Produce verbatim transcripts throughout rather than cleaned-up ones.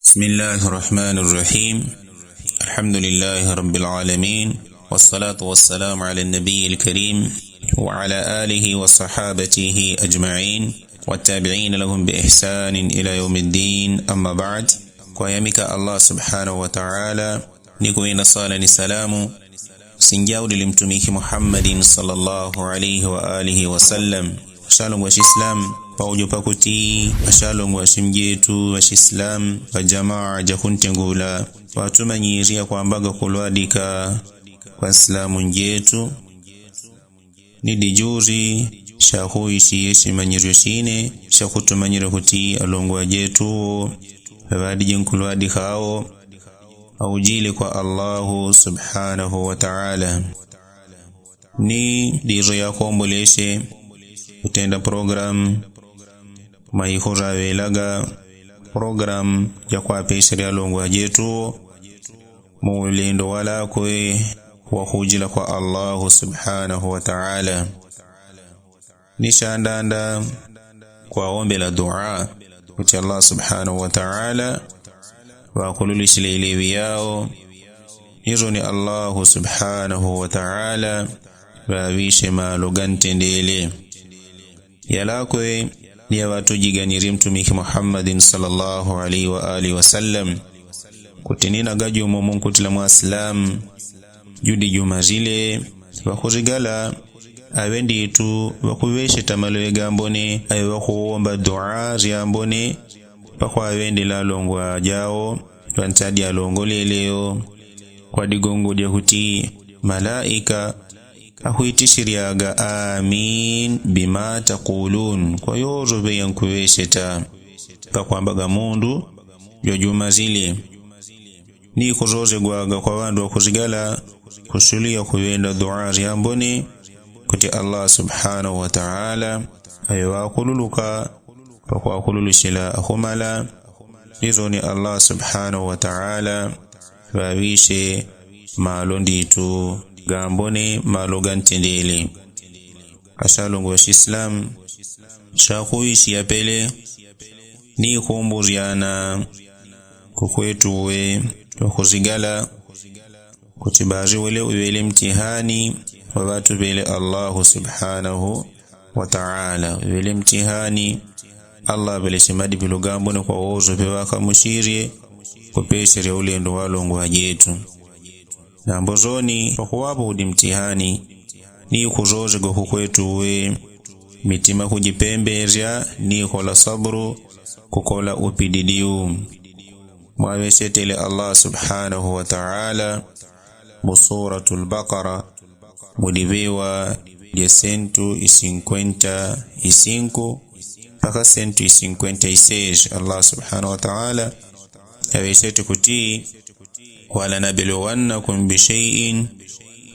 بسم الله الرحمن الرحيم. الحمد لله رب العالمين، والصلاة والسلام على النبي الكريم وعلى آله وصحابته أجمعين والتابعين لهم بإحسان إلى يوم الدين، أما بعد. Kwayamika Allah subhanahu wa taala, ni kuwina sala ni salamu sinjaulile mtumiki Muhammadin sallallahu alaihi wa alihi wasallam. Ashalongwa shislamu, paujo pakuti ashalongwa shimjetu wa shislamu wa jamaa ja kuntengula, watumanyirya kwambaga kulwadika kwa nsilamu njetu. Ni dijuri shakuishi ye shimanyiryo shine shakutumanyira kuti alongwa jetu wo ŵadiji nkulwadika wo aujile kwa Allahu subhanahu wa taala. Ni dijo yakomboleshe kutenda programu maihura ŵelaga programu ya kwapesherya alongwa jetu wo mu ulendo walakwe wa kujila kwa Allahu subhanahu wa taala. Ni shandanda kwaombela dua kuti Allah subhanahu wa taala ŵakululishile ileŵi yao, ijo ni Allahu subhanahu wa taala ŵaŵishe malo gantendele. Yalakwe ni yaŵatujiganirye mtumiki Muhammadin sallallahu alaihi wa alihi wasallam kuti ni nagajumo munkutila mwasilamu judi jumazile ŵakurigala aŵe nditu ŵakuŵesheta maloŵe gambone aŵe ŵakuwomba dua ryambone pakwaŵendela alongwa jao ŵantadi alongolele yo. Kwa digongo dya kuti malaika akwitishiryaga amin bima takulun kwa yojo ŵeya nkuŵesheta. Pakwambaga mundu jojumazile ni kujojegwaga kwa ŵandu ŵakusigala kusuliya kuŵenda dua ryambone kuti Allah subhanahu wa taala aŵe ŵakululuka pakwakululushila akumala. Ijo ni Allah subhanahu wa taala ŵaŵishe malo nditu gambone malo gantendele. Ashalongwa shislamu shakuishi yapele ni kumburyana kukwetu we ŵakusigala kuti baji wele uŵele mtihani wa ŵatuŵele Allahu subhanahu wa taala. Uŵele mtihani Allah aŵeleshe madipilo gambone kwa wojo ŵe ŵakamushirye kupesherya ulendo walongwa jetu. Nambo joni pakuŵapo udi mtihani ni kujojegwa kukwetu we mitima kujipemberya ni kola saburu kukola upididiu. Mwaŵesetele Allah subhanahu wa taala mu suratu lbakara mu diŵewa dya sentu isinkwenta isinku paka sentu isinkwenta iseji Allah subhanahu wa taala aŵesete kuti, ولنبلونكم بشيء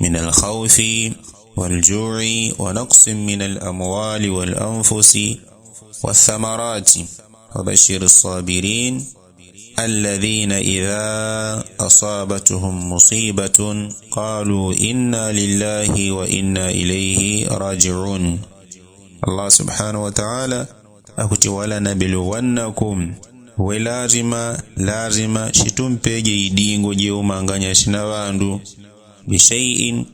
من الخوف والجوع ونقص من الأموال والأنفس والثمرات وبشر الصابرين الذين إذا أصابتهم مصيبة قالوا إنا لله وإنا إليه راجعون. Allah subhanahu wa taala akuti, ولنبلونكم, we lazima, lazima shitumpeje idingo jeumanganya shina ŵandu, بشيء,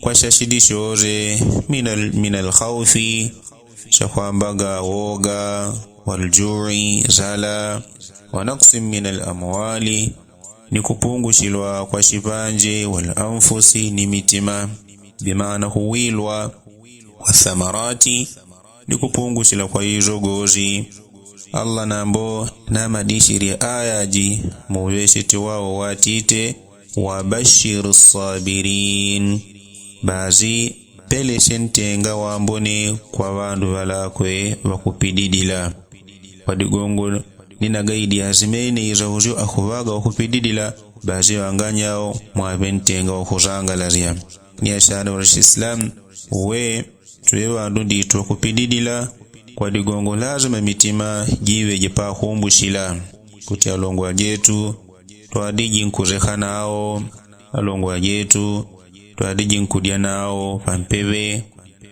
kwa shashidi shore, من ال-, من الخوف, shakwambaga woga, والجوع, zala, ونقص من الأموال, ni kupungushilwa kwa shipanje, والأنفس, ni mitima, bimaana kuwilwa, والثمرات, ni kupungushila kwa ijo goji. Allah nambo namadishirye aya ji mu uŵesheti wao watite, وبشر الصابرين, baji peleshe ntenga wambone kwa ŵandu ŵalakwe ŵakupididila. Kwa digongo ni nagaidi azimene iraujyo akuŵaga wakupididila, baji ŵanganyao mwaŵe ntenga wakujangalalya. Ni ashana ŵa shislamu we tuŵe ŵandu nditu ŵakupididila. Kwa digongo lazima mitima jiŵeje pakumbushila kuti alongwa jetu twadiji nkureka nao, alongwa jetu twadiji nkudya nao pampeŵe,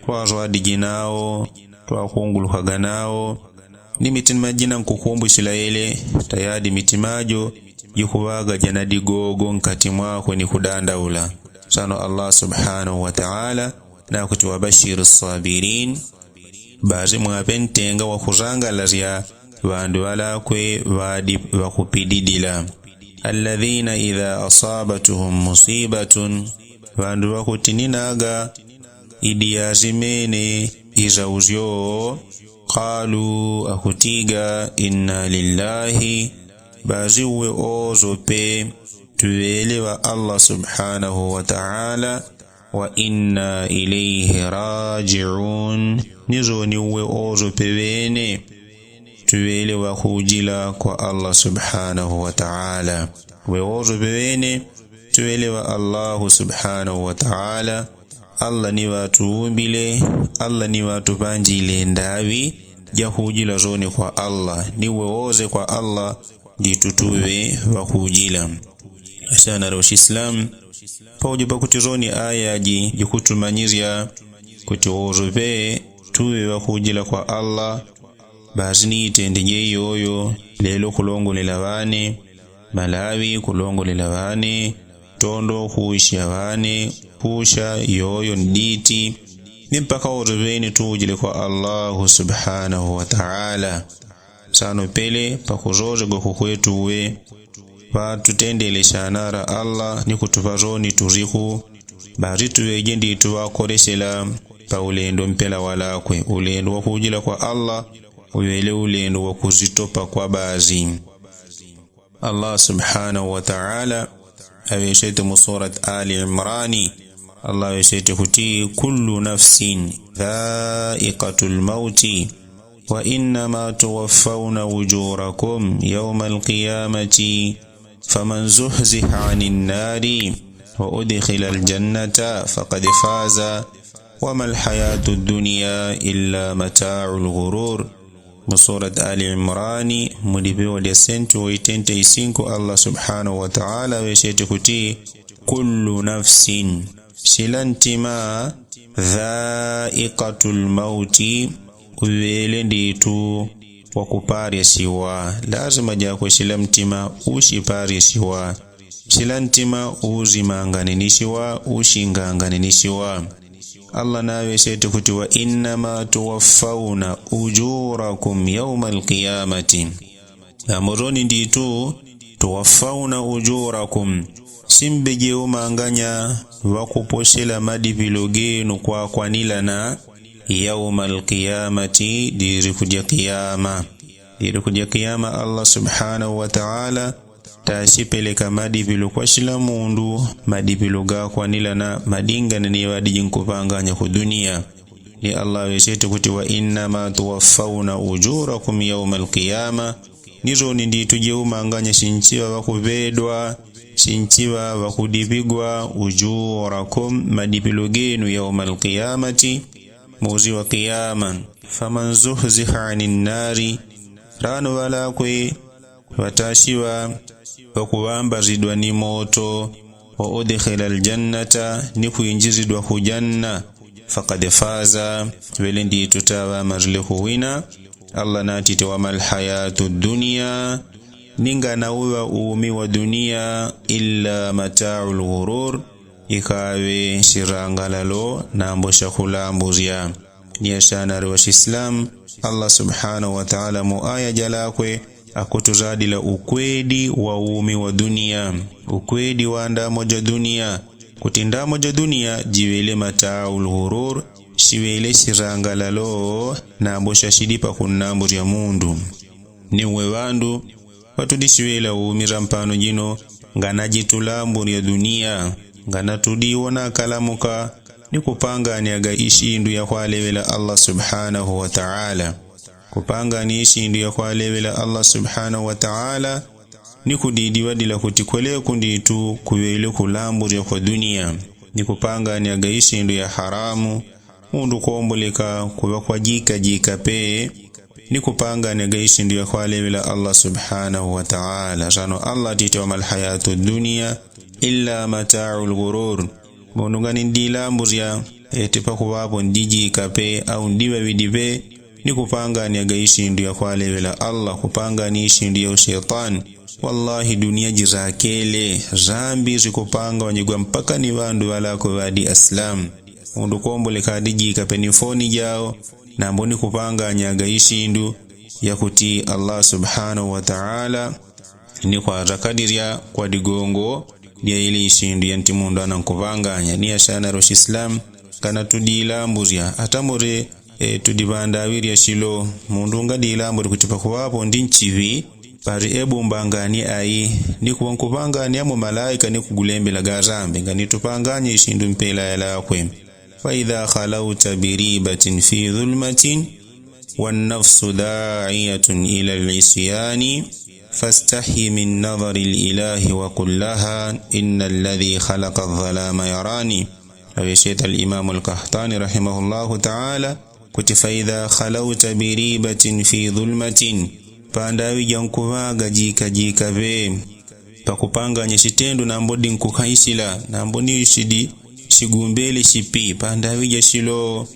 twarwadiji nao, twakungulukaga nao. Ni mitima jina nkukumbwisila yele tayadi mitima jo jikuŵaga jana digogo nkati mwakwe ni kudandaula. Sano allah subhanahu wataala nakuti wabashiri sabirin. Bazi mwaŵe ntenga wakusangalasya ŵandu ŵalakwe ŵadi ŵakupididila. Alladhina idha asabatuhum musibatun, ŵandu ŵakutininaga idi yasimene isausyo. Kalu akutiga inna lillahi. Bazi uwe oso pe tuŵele ŵa allah subhanahu wataala. Wa inna ilaihi rajiun. Ni soni uwe oso pe ŵene tuŵele ŵakujila kwa allah subhanahu wataala. Uwe oso pe ŵene tuŵele ŵa allahu subhanahu wataala. Allah ni ŵatuumbile. Allah ni ŵatupanjile ndaŵi jakujila soni kwa allah ni uwe oso kwa allah. Ndi tutuŵe ŵakujila. Asana loshislam. Paujo pakuti soni aya ji jikutumanyisya kuti oso pe tuŵe ŵakujila kwa allah. Basi ni itende jeiyoyo lelo kulongolela ŵane. Malawi kulongolela ŵane. Tondo kuusya ŵane. Kuusya yoyo nditi. Ni mpaka oso ŵene tuujile kwa allahu subhanahu wataala. Sano pele pakusosegwa kukwetu uwe ŵatutendele syanara allah ni kutuŵa soni tusiku. Basi tuŵeje nditu ŵakolesela paulendo mpela walakwe ulendo wakujila kwa allah. Uŵele ulendo wakusitopa kwa basi. Allah subhanahu wataala aŵesete mu surat ali imrani. Allah aŵesete kuti kullu nafsin dhaikatu lmauti. Wa innama tuwaffauna ujurakum yauma alkiyamati. Faman zuhziha ani nnari wa udkhila aljannata fakad faza. Wama alhayatu ddunia illa matau lghurur. Mu surat ali imrani mudipewa dya senti waitente isinku allah subhanahu wataala ŵesete kuti kullu nafsin sila ntima. Dhaikatu lmauti. Uŵele nditu wakuparyasiwa lazima jakwe sila mtima ushiparyasiwa. Sila ntima uzimanganinishiwa ushinganganinishiwa. Allah naŵesete kuti wa innama tuwaffauna ujurakum yauma alkiyamati. Amoroni nditu tuwaffauna ujurakum. Simbeje umanganya ŵakuposyela madipilo genu kwakwanilana. Yauma alkiyamati diri kudya kiyama. Diri kudya kiyama allah subhanahu wataala. Tasipeleka madipilo kwasila mundu madipilo gakwanilana madingane ni ŵadiji nkupanganya ku dunia. Ni allah ŵesete kuti wa innama tuwaffauna ujurakum yauma alkiyama. Ni soni nditu jeumanganya sinchiŵa ŵakuŵedwa sinchiŵa ŵakudipigwa ujurakum madipilo genu yauma alkiyamati. Muzi wa kiyama. Faman zuhziha ani nnari. Rano ŵalakwe ŵatasiŵa ŵakuŵambazidwa ni moto. Wa udkhila aljannata ni kwinjizidwa ku janna. Fakad faza. Ŵele nditu taŵamazile kuwina. Allah natite wama alhayatu ddunia. Ni nganauŵa umi wa dunia illa matau lghurur. Ikaŵe sirangalalo nambo syakulambusya. Ni asanari wa shislam. Allah subhanahu wataala mu aya jalakwe akutusadila ukwedi wa umi wa dunia. Ukwedi wa ndamo ja dunia. Kuti ndamo ja dunia jiŵele matau lghurur. Siŵele sirangalalo nambo syasilipa kunnambo sya mundu. Ni uwe ŵandu ŵatudisiŵela umi sampano jino. Ngana jitulambu lya dunia. Ngana tudiwona kalamuka ni kupanganyaga isindu yakwaleŵela allah subhanahu wataala. Kupangani isindu yakwaleŵela allah subhanahu wataala. Ni kudidiŵadila kuti kweleku nditu kuŵele kulambu lya kwa dunia. Ni kupanganyaga isindu ya haramu. Mundu komboleka kuŵa kwa jika jika pe. Ni kupanganyaga isindu yakwaleŵela allah subhanahu wataala sano allah tite wama alhayatu ddunia. Illa matau lghurur. Mundu ngani ndilambusya eti pakuŵapo ndijika pe au ndiŵaŵidi pe. ni kupanganyaga isindu yakwaleŵela allah kupanganya isindu ya ushetwani. Wallahi duniya jizakele zambi zikupanganyigwa mpaka ni ŵandu ŵalakwe ŵadi asilamu. Mundu komboleka adijika peni foni jawo nambo ni kupanganyaga isindu yakuti allah subhanahu wataala ni kwazakadirya kwa digongo dya ili isindu yanti mundu anankupanganya ni ashanaro shislamu. Kana tudilambuzya atamure tudipandawirya shilo mundu ngadilambu dikutipa kuŵapo ndi nchiŵi. Pari ebumbangani ayi ni kuŵankupangani amo malaika ni kugulembela gazambi nganitupanganye isindu mpela yalakwe. Faidha khalauta biribatin fi dhulmatin wanafsu daiyatun ila lisyani fastahi min nadhari lilahi wakul laha ina ladhi khalaka dhalama yarani. Aŵesheta alimamu alkahtani rahimahullahu taala kuti faidha khalauta biribatin fi dhulmatin pandaŵi jankuŵaga jikajikaŵe pakupanganya shitendo nambo dinkukhaisila nambo ni shidi shigumbele shipi pandaŵi jashilo.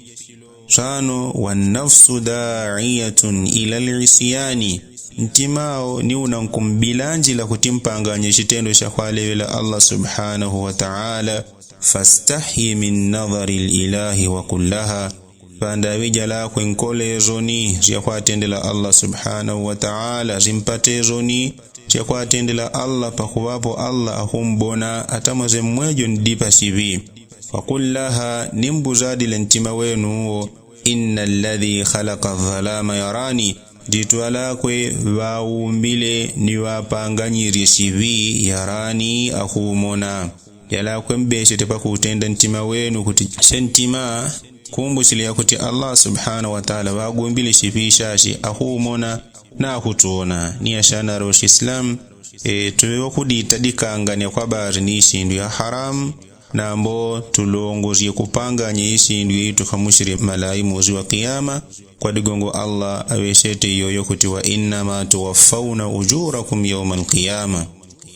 Swano wanafsu daiyatun ila lisyani ntimawo ni unankumbilanjila kuti mpanganye shitendo shakwaleŵela allah subhanahu wataala. Fastahi min nadhari lilahi wakul laha pandaŵi jalakwe nkole zoni zyakwatendela allah subhanahu wataala zimpate zoni zyakwatendela allah pakuŵapo allah akumbona atamweze mmwejo ndipa shiŵi. Wakul laha ni mbuzadile ntima wenu uwo ina ladhi khalaka dhalama yarani. Nditu alakwe ŵaumbile ni ŵapanganyirye shiŵi yarani akumona. Yalakwe mbeshete pakutenda ntima wenu kuti she ntima kumbusile yakuti allah subhanahu wataala ŵagumbile shiŵi shashi akumona. Nakutwona ni ashanaro shislamu tuŵe ŵakudita dikanganya kwa bari ni isindu ya haramu nambo tulongozye kupanganya isindu yeitu kamushile malayi muzi wa kiyama. Kwa digongo allah aŵeshete iyoyo kuti wa inama tuwaffauna ujurakum yauma alkiyama.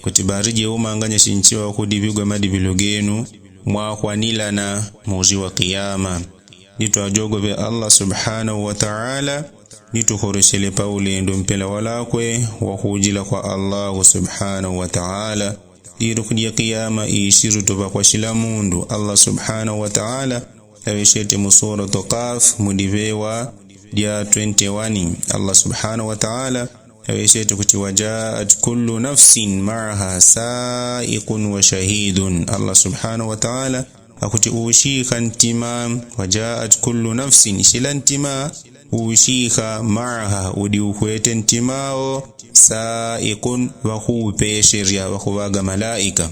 Kuti bari jeumanganya shinchiŵa ŵakudiŵigwa madiŵilo genu mwakwanilana muzi wa kiyama. Nitwajogoŵe allah subhanahu wataala nitukoreshele paulendo mpela walakwe wakujila kwa allahu subhanahu wataala. Iru kudya kiyama ishiru tuŵa kwa shila mundu allah subhanahu wataala aŵeshete mu suratu kaf mudiŵewa dya twenty wani allah subhanahu wataala aŵeshete kuti wajaat kullu nafsin maaha saikun washahidun allah subhanahu wataala akuti ushika ntima. Wajaat kullu nafsin shila ntima ushika maaha udi ukwete ntimawo saikun ŵakuupesherya ŵakuŵaga malaika.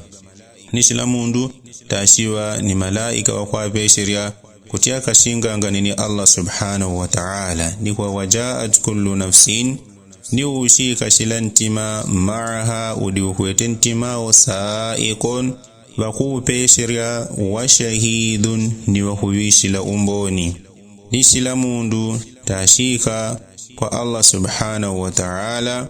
Ni shila mundu tashiŵa ni malaika ŵakwapesherya kuti akashingangane ni allah subhanahu wataala ni kwa wajaat kullu nafsin ni ushika shila ntima maaha udi ukwete ntimawo saikun ŵakuupesherya washahidun ni ŵakuŵishila umboni. Ni shila mundu tashika kwa allah subhanahu wataala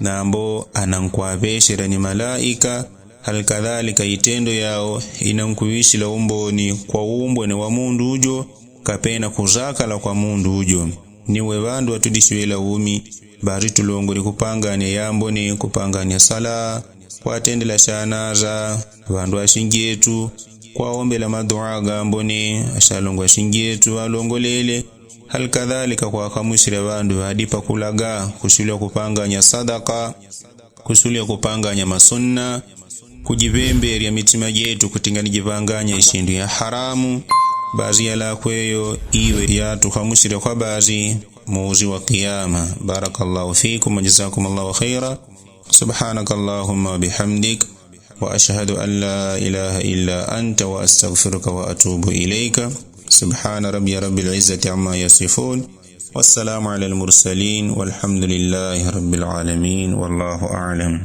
nambo anankwapesherya ni malaika. Hali kadhalika itendo yawo inankuŵishila umboni kwa umboni wa mundu ujo kapena kuzakala kwa mundu ujo. Niwe ŵandu ŵatudishiŵela umi bari tulongole kupanganya yamboni kupanganya sala kwatendela shanaza ŵandu ashinjetu kwaombela maduwa gamboni ashalongo ashinjetu ŵalongolele. Hali kadhalika kwakamushila ŵandu ŵadipa kulaga kushulya kupanganya sadaka kushulya kupanganya masunna kujiŵembelya mitima jetu kuti nganijipanganya ishindu ya haramu. Bazi yalakweyo iwe yatukamushila kwa bazi muzi wa kiyama. Barakallahu fikum wajazakum allahu khaira. Subhanaka allahumma wabihamdik. Wa ashhadu an la ilaha illa anta wa astaghfiruka wa atubu ilaika. Subhana rabbiya rabbil izzati amma yasifun. Wassalamu ala almursalin walhamdulillahi rabbil alamin wallahu alam.